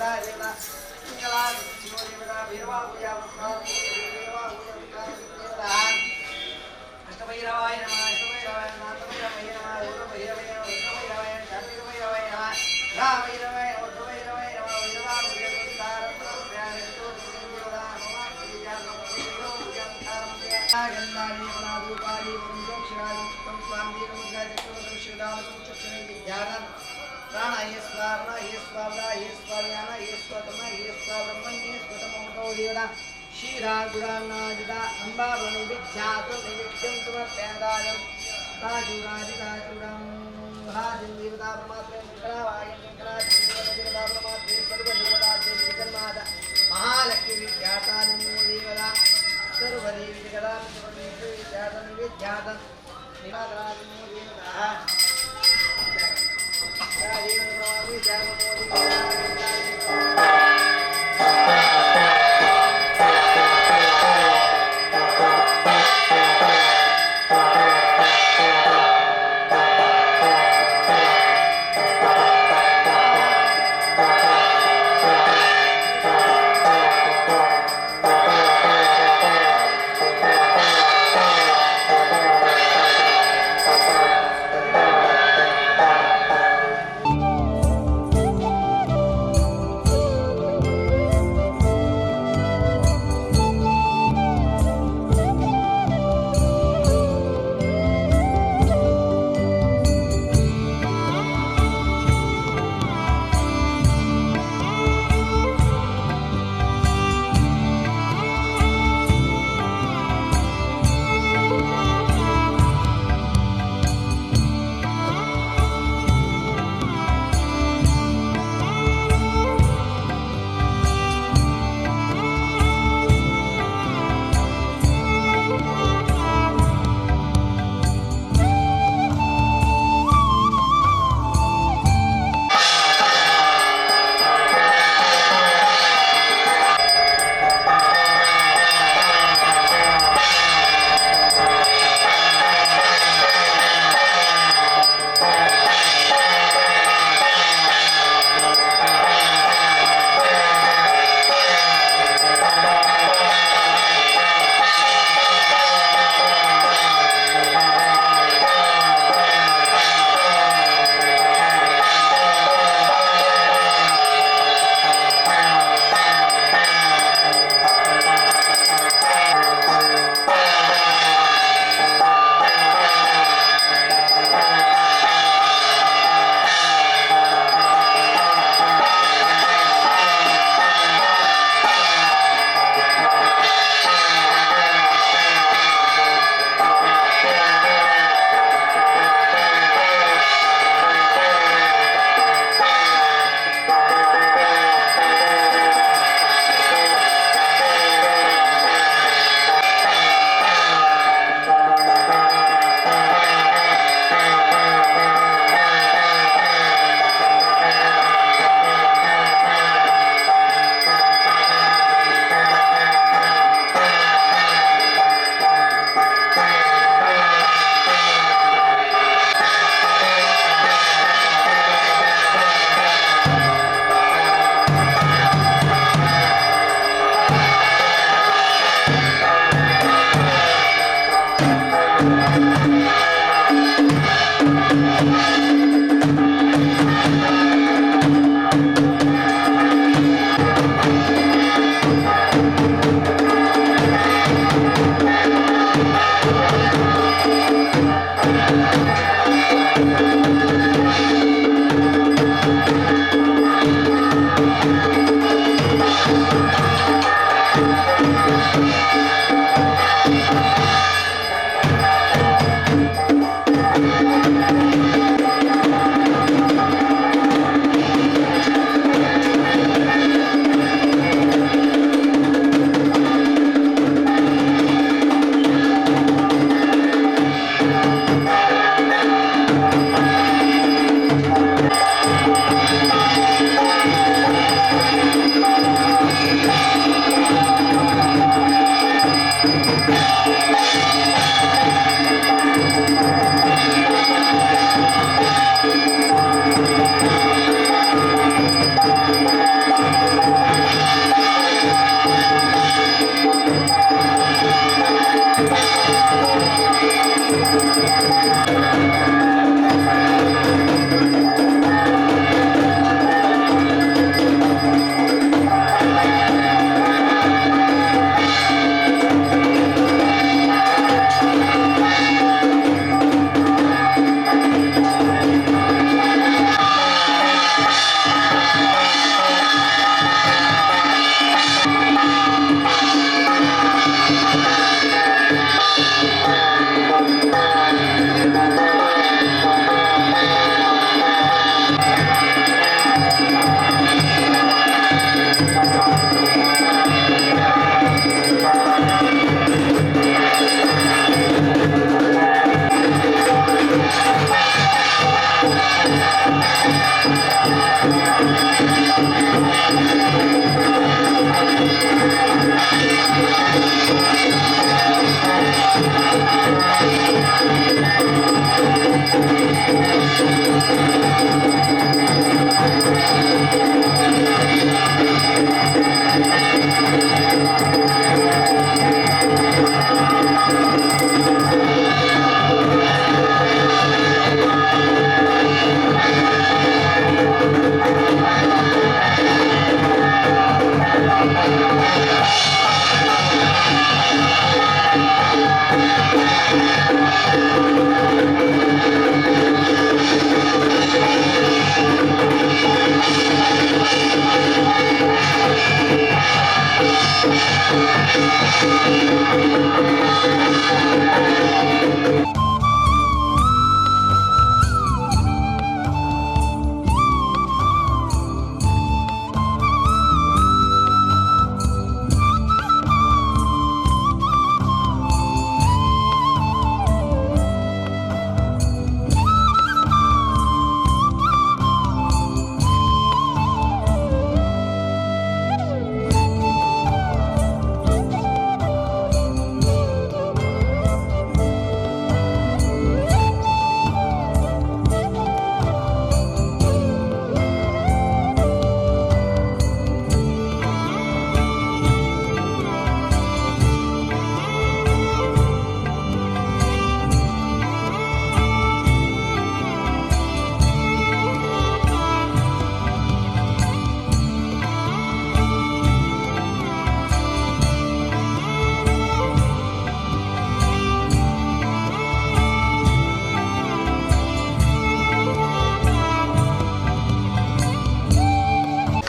अष्टभैरवाय नमः अष्टभैरवाय नमः अष्टभैरवाय नमः रुद्रभैरवाय नमः रुद्रभैरवाय नमः कार्तिकभैरवाय नमः रामभैरवाय नमः रुद्रभैरवाय नमः महालक्ष्मी विद्याता नमो देवता सर्वदेवी जगदां परमेश्वरी विद्यातं विद्यातं निवादराजमो देवताः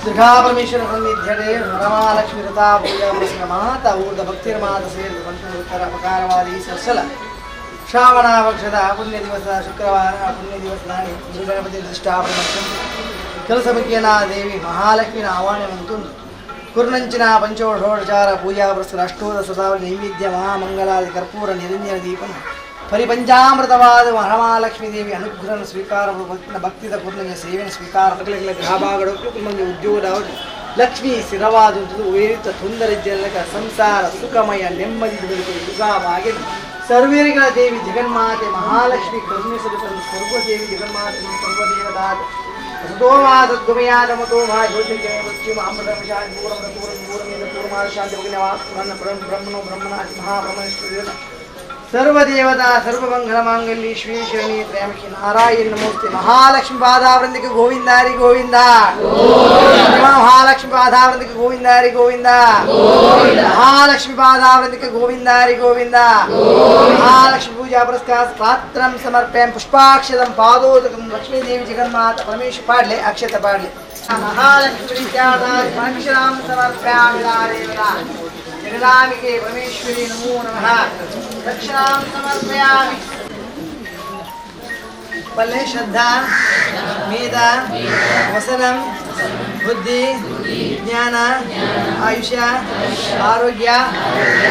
ದುರ್ಗಾಪರಮೇಶ್ವರ ಸನ್ನಿಧ್ಯಡೆ ವರಮಹಾಲಕ್ಷ್ಮಿ ರಥಾ ಪೂಜಾ ಪುರಸ್ಕಾರ ಮಾತಾ ಊರ್ದ ಭಕ್ತಿರ್ಮಾತ ಸೇರಿದ ಪಂಚಮುತ್ತರ ಅಪಕಾರವಾದ ಈ ಸರ್ಸಲ ಶ್ರಾವಣ ಪಕ್ಷದ ಪುಣ್ಯ ದಿವಸ ಶುಕ್ರವಾರ ಪುಣ್ಯ ದಿವಸ ನಾಳೆ ಗುರುಗಣಪತಿ ದೃಷ್ಟಾಪಣ ಕೆಲಸ ಬಗ್ಗೆನ ದೇವಿ ಮಹಾಲಕ್ಷ್ಮಿನ ಆಹ್ವಾನ ಮಂತುಂದು ಕುರ್ನಂಚಿನ ಪಂಚೋಷೋಡಚಾರ ಪೂಜಾ ಪುರಸ್ಕಾರ ಅಷ್ಟೋದ ಸದಾವಳಿ ನೈವೇದ್ಯ ಮಹಾಮಂಗಲಾದಿ ಕರ್ಪೂರ ನಿರಂಜನ ದೀಪನ ಪರಿಪಂಚಾಮೃತವಾದ ವರಮಹಾಲಕ್ಷ್ಮೀ ದೇವಿ ಅನುಗ್ರಹ ಸ್ವೀಕಾರ ಭಕ್ತಿದ ಕುರ್ನಂಜ ಸೇವೆಯನ್ನು ಸ್ವೀಕಾರ ಗ್ರಹಭಾಗಗಳು ಕುರ್ನಂಜ ಉದ್ಯೋಗದ ಲಕ್ಷ್ಮೀ ಸ್ಥಿರವಾದಂಥದ್ದು ಉಯರಿತ ತೊಂದರೆ ಜನಕ ಸಂಸಾರ ಸುಖಮಯ ನೆಮ್ಮದಿ ಬದುಕು ಯುಗವಾಗಿ ಸರ್ವೇರಿಗಳ ದೇವಿ ಜಗನ್ಮಾತೆ ಮಹಾಲಕ್ಷ್ಮಿ ಕರುಣಿಸಲು ಸರ್ವದೇವಿ ಜಗನ್ಮಾತೆ ಸರ್ವದೇವತಾ ಸತೋಮಾ ಸದ್ಗಮಯಾದ ಮತೋಮಾ ಜ್ಯೋತಿರ್ಗಮಯ ಮೃತ್ಯುಮ ಅಮೃತ ಶಾಂತಿ ಪೂರ್ಣ ಪೂರ್ಣ ಪೂರ್ಣೇನ ಪೂರ್ಣ ಶಾಂತಿ ಭಗ್ನವಾ ಬ್ರಹ್ಮಣೋ ಬ್ರಹ್ಮಣ ಮಹಾಬ್ರಹ್ಮಣೇಶ್ವರ ಸರ್ವದೇವತಾ ಸರ್ವಮಂಗಲ ಮಾಂಗಲ್ಯ ಶ್ರೀ ಶರಣಿ ತ್ರ್ಯಂಬಕಿ ನಾರಾಯಣ ನಮೋಸ್ತೆ. ಮಹಾಲಕ್ಷ್ಮಿ ಪಾದಾವೃಂದಿಗೆ ಗೋವಿಂದಾರಿ ಗೋವಿಂದ, ಮಹಾಲಕ್ಷ್ಮಿ ಪಾದಾವೃಂದಿಗೆ ಗೋವಿಂದಾರಿ ಗೋವಿಂದ, ಮಹಾಲಕ್ಷ್ಮಿ ಪಾದಾವೃಂದಿಗೆ ಗೋವಿಂದಾರಿ ಗೋವಿಂದ. ಮಹಾಲಕ್ಷ್ಮಿ ಪೂಜಾ ಪುರಸ್ಕಾರ ಪಾತ್ರಂ ಸಮರ್ಪಯಂ ಪುಷ್ಪಾಕ್ಷತಂ ಪಾದೋದಕಂ ಲಕ್ಷ್ಮೀದೇವಿ ಜಗನ್ಮಾತ ಪರಮೇಶ್ವರ ಪಾಡ್ಲೆ ಅಕ್ಷತ ಪಾಡ್ಲೆ. ಮಹಾಲಕ್ಷ್ಮಿ ಅಕ್ಷರಾಂ ಸಮರ್ಪಯಾಮಿ ಜಗದಾಂಬಿಕೆ ಪರಮೇಶ್ವರಿ ನಮೋ ನಮಃ. ದಕ್ಷಿಣಾಂ ಸಮರ್ಪಯಾಮಿ. ಪಲ್ಲೆ ಶ್ರದ್ಧಾ ಮೇಧ ವಸನಂ ಬುದ್ಧಿ ಜ್ಞಾನ ಆಯುಷ್ಯ ಆರೋಗ್ಯ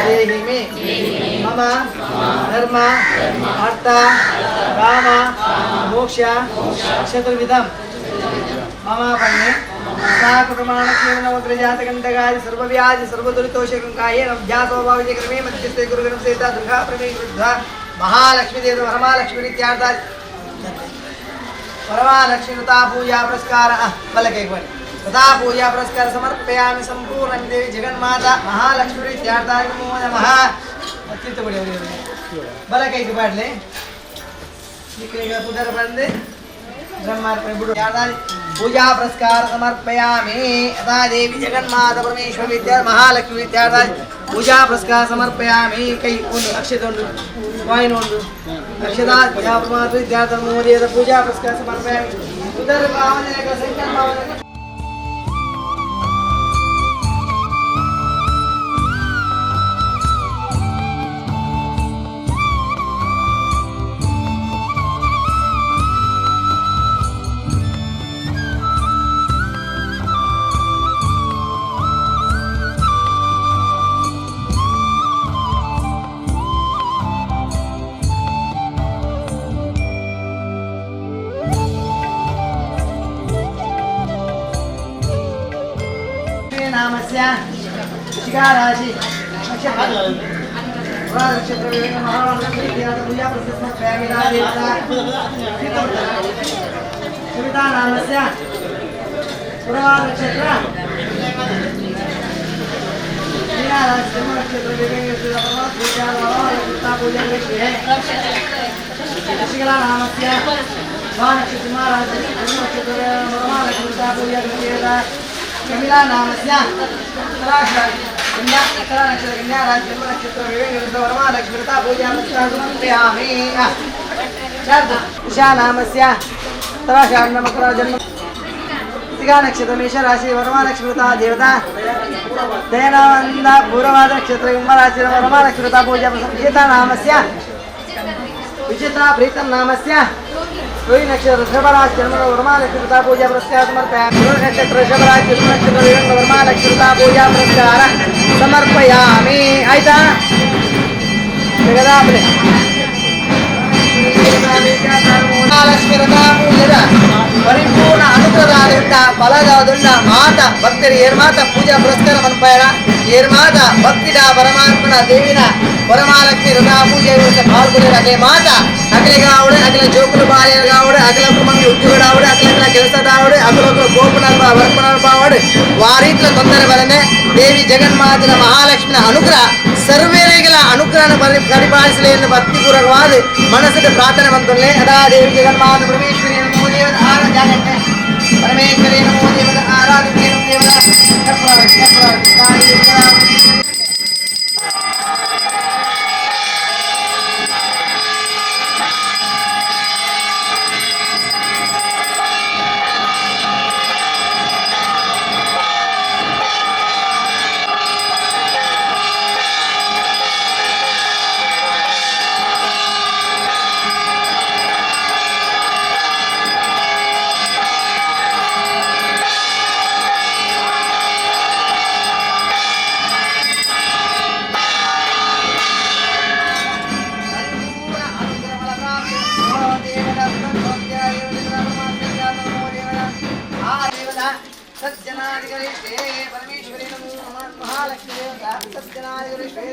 ದೇಹಿ ಮೇ ಮಮ ಧರ್ಮ ಅರ್ಥ ಕಾಮ ಮೋಕ್ಷ ಚತುರ್ವಿಧಂ ಮಮ ಪಣ್ಯ ಸಾಕುಟುಮಾಣಕೇವನವಗ್ರಜಾತಕಂಟಕಾದಿ ಸರ್ವವ್ಯಾಧಿ ಸರ್ವದುರಿತೋಷಕಂಕಾಯೇನ ಅಭ್ಯಾಸೋಭಾವಿಜಕ್ರಮೇ ಮಧ್ಯಸ್ಥೆ ಗುರುಗಣಂ ಸೇತ ದುರ್ಗಾ ಪ್ರಮೇ ವೃದ್ಧ ಮಹಾಲಕ್ಷ್ಮೀ ದೇವ ವರಮಹಾಲಕ್ಷ್ಮೀ ರೀತ್ಯಾರ್ಥ ವರಮಹಾಲಕ್ಷ್ಮೀ ವ್ರತಾ ಪೂಜಾ ಪುರಸ್ಕಾರ ಬಲಕೈಗೆ ಬನ್ನಿ. ವ್ರತಾ ಪೂಜಾ ಪುರಸ್ಕಾರ ಸಮರ್ಪಯಾಮಿ ಸಂಪೂರ್ಣ ದೇವಿ ಜಗನ್ಮಾತಾ ಮಹಾಲಕ್ಷ್ಮೀ ರೀತ್ಯಾರ್ಥ ನಮೋ ನಮಃ. ತಿರ್ತುಪಡಿ ಬಲಕೈಗೆ ಬಾಡ್ಲೆ ಪುದರ್ ಬಂದು ಬ್ರಹ್ಮಾರ್ಪಣೆ ಬಿಡು. पूजा पुरस्कार समर्पयामि. अतः देवी जगन्माता परमेश्वर विद्या महालक्ष्मी विद्यार्थ पूजा पुरस्कार समर्पयामि. ಕೈ ಒಂದು ಅಕ್ಷತ ಒಂದು ಕಾಯಿನ್ ಒಂದು ಅಕ್ಷತಾ ಪೂಜಾ ಪರಮಾತ್ಮ ವಿದ್ಯಾರ್ಥ ಮೋದಿಯದ ಪೂಜಾ ಪುರಸ್ಕಾರ ಸಮರ್ಪಯಾಮಿ. ಉದರ ಭಾವನೆ ಸಂಕಲ್ಪ ಭಾವನೆ ನಾಮಸ್ಯ ಶಿಖಾರಾಶಿ ನಕ್ಷತ್ರ ಮಹಾಲಕ್ಷ್ಮೀ ಕವಿತಾ ನಾಮಸ್ಯ ಪುರವಾದ ನಕ್ಷತ್ರ ನಾಮಸ್ಯ ಕಮಿಲಾ ನಾಮಸ್ಯ ಸಮರ್ಪಯಾಮಿ. ಉಷಾ ನಾಮಸ್ಯ ಉತ್ತರಾಷಾಢ ಜನ್ಮ ಕೃತಿಕಾ ನಕ್ಷತ್ರ ಮೇಷರಾಶಿ ವರಮಹಾಲಕ್ಷ್ಮೀ ದೇವತಾ ದಯಾನಂದ ಪೂರ್ವವಾದ ನಕ್ಷತ್ರ ಕುಂಭರಾಶಿ ವರಮಹಾಲಕ್ಷ್ಮೀ ಪೂಜಾ ವಿಜೇತಾ ನಾಮಸ್ಯ ವಿಚಿತ್ರ ಪ್ರೀತಂ ನಾಮಸ್ಯ ರೋಹಿ ನಕ್ಷತ್ರ ಋಷಭರಾಶಿ ಜನ್ಮ ವರಮಹಾಲಕ್ಷ್ಮೀ ಪೂಜಾ ಪುರಸ್ಕಾರ ಸಮರ್ಪಯಾಮಿ. ನಕ್ಷತ್ರ ಋಷಭರಾಶಿ ಜನ್ಮ ನಕ್ಷತ್ರ ವರಮಹಾಲಕ್ಷ್ಮೀ ಪೂಜಾ ಪುರಸ್ಕಾರ ಸಮರ್ಪಯಾಮಿ. ಆಯ್ತಾ? ಜಗದಾಂಬೆ ಮಹಾಲಕ್ಷ್ಮೀ ಪೂಜೆದ ಪರಿಪೂರ್ಣ ಅನುಗ್ರಹದಿಂದ ಫಲದಾದುಳ್ಳ ಮಾತ ಭಕ್ತರು ಏರ್ಮಾತ ಪೂಜಾ ಪುರಸ್ಕಾರ ಮನ್ಪಾಯರ ಏರ್ಮಾತ ಭಕ್ತಿದ ಪರಮಾತ್ಮನ ದೇವಿನ ವರಮಹಾಲಕ್ಷ್ಮಿ ವ್ರತ ಪೂಜೆ ಪಾಲ್ಗೊಳ್ಳಿರ ಅಗಲೆ ಮಾತ ಅಗಲಿಗಾವಡು ಅಗಲ ಜೋಕುಲು ಬಾಲ್ಯಗಾವಡು ಅಗಲ ಕುಮಂಗಿ ಉದ್ಯೋಗಡಾವಡು ಅಗಲ ಕೆಲಸದಾವಡು ಅಗಲ ಗೋಪುನಲ್ಬ ವರ್ಪನಲ್ಬಾವಡು ವಾರೀತ್ಲ ತೊಂದರೆ ಬರನೆ ದೇವಿ ಜಗನ್ಮಾತನ ಮಹಾಲಕ್ಷ್ಮಿನ ಅನುಗ್ರಹ ಸರ್ವೇರಿಗಳ ಅನುಗ್ರಹನ ಪರಿಪಾಲಿಸಲಿ ಎಂದು ಭಕ್ತಿಪೂರ್ವಕವಾದ ಮನಸ್ಸಿನ ಪ್ರಾರ್ಥನೆ ಬಂತುಲ್ಲೆ. ಅದಾ ದೇವಿ ಜಗನ್ಮಾತ ಪರಮೇಶ್ವರಿ ನಮೋ ದೇವದ ಆರಾಧನೆ ಪರಮೇಶ್ವರಿ ನಮೋ ದೇವದ ಆರಾಧನೆ ನಮೋ ದೇವದ ಪರಮೇಶ್ವರಿ ನಮೋ ನಮಃ ಮಹಾಲಕ್ಷ್ಮೀ ದೇವತಾ ಸಜ್ಜನಾಧಿಕರಿಷ್ಠೇ.